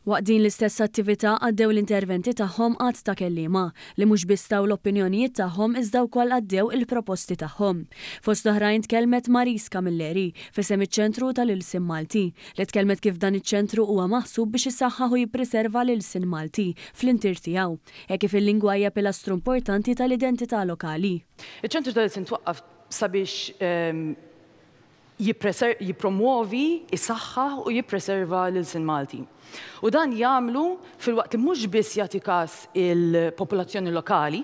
Waqt din l-istess attività għaddew l-interventi tagħhom għadd ta' kelliema li mhux biss taw l-opinjonijiet tagħhom iżda wkoll għaddew il-proposti tagħhom. Fost oħrajn tkellmet Marise Camilleri f'isem iċ-Ċentru tal-Ilsien Malti li tkellmet kif dan iċ-ċentru huwa maħsub biex isaħħaħ u jippriserva l-ilsien Malti fl-intier tiegħu, hekk kif il-lingwa hija pilastru importanti tal-identità lokali. Iċ-Ċentru tal-Ilsien twaqqaf sabiex jippromwovi, isaħħaħ u jippreserva l-ilsien Malti. U dan jagħmlu filwaqt li mhux biss jagħti kas il-popolazzjoni lokali,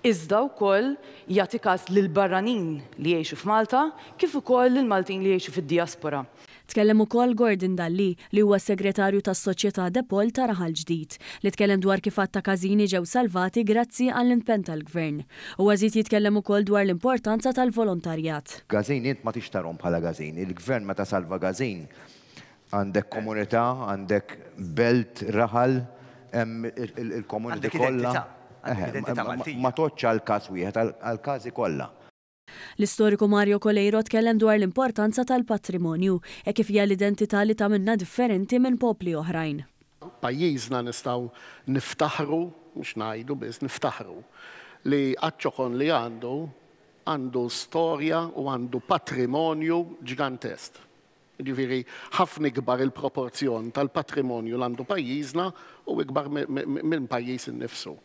iżda wkoll jagħti kas lill-barranin li jgħixu f'Malta kif ukoll lill-Maltin li jgħixu fid-dijaspora. Tkellem ukoll Gordon Dalli, li huwa s-Segretarju tas-Soċjetà De Paul ta' Raħal Ġdid, li tkellem dwar kif għadd ta' każini ġew salvati grazzi għall-impenn tal-Gvern. Huwa żied jitkellem ukoll dwar l-importanza tal-volontarjat. Każini int ma tix tarhom bħala każini. Il-Gvern meta salva każin, għandek komunità, għandek belt, raħal, hemm il-community kollha. Għandek identità Maltija. Ma tgħoddx għal każ wieħed, għall-każi kollha. L-istoriku Mario Coleiro tkellem dwar l-importanza tal-patrimonju, hekk kif hija l-identità li tagħmilna differenti minn popli oħrajn. Pajjiżna nistgħu niftaħru, mhux ngħidu biss, niftaħru, li għaċ-ċokon li għandu, għandu storja u għandu patrimonju ġgantest. Jiġifieri ħafna ikbar il-proporzjon tal-patrimonju l għandu pajjiżna u ikbar minn pajjiż innifsu.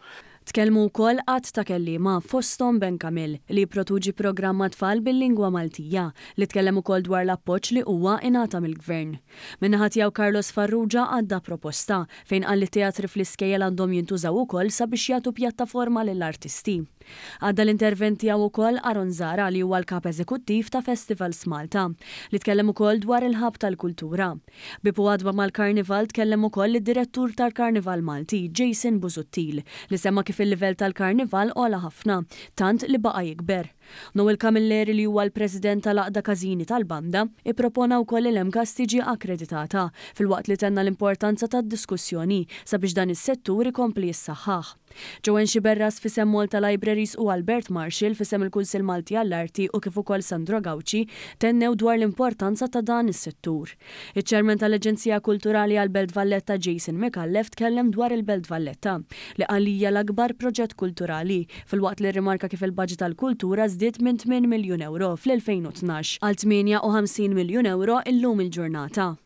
Tkellmu wkoll għadd ta' kelliema, fosthom Ben Camille, li jipproduġi programm għat-tfal bil-lingwa Maltija, li tkellem ukoll dwar l-appoġġ li huwa ingħata mill-Gvern. Min-naħa tiegħu Carlos Farrugia għadda proposta, fejn qal li t-teatri fl-iskejjel għandhom jintużaw ukoll sabiex jagħtu pjattaforma lill-artisti. Għadda l-intervent tiegħu wkoll Aaron Zahra li huwa l-Kap Eżekuttiv ta' Festivals Malta, li tkellem ukoll dwar il-Hub tal-Kultura. Bieb u għatba mal-Karnival tkellem ukoll id-Direttur tal-Karnival Malti, Jason Busuttil, li semma kif il-livell tal-Karnival għola ħafna, tant li baqa' jikber. Noel Camilleri li huwa l-President tal-Għaqda Każini tal-Banda, ippropona wkoll li l-MCAST tiġi akkreditata, filwaqt li tenna l-importanza tad-diskussjoni sabiex dan is-settur ikompli jissaħħaħ. Joanne Sciberras f'isem Malta Libraries u Albert Marshall f'isem il-Kunsill Malti għall-Arti u kif ukoll Sandro Gauci tennew dwar l-importanza ta' dan is-settur. Iċ-Chairman tal-Aġenzija Kulturali għall-Belt Valletta Jason Micallef tkellem dwar il-Belt Valletta li qal li hija l-akbar proġett kulturali filwaqt li rrimarka kif il-baġit għall-kultura żdied minn 8 miljun ewro fl-2012 għal 58 miljun ewro illum il-ġurnata.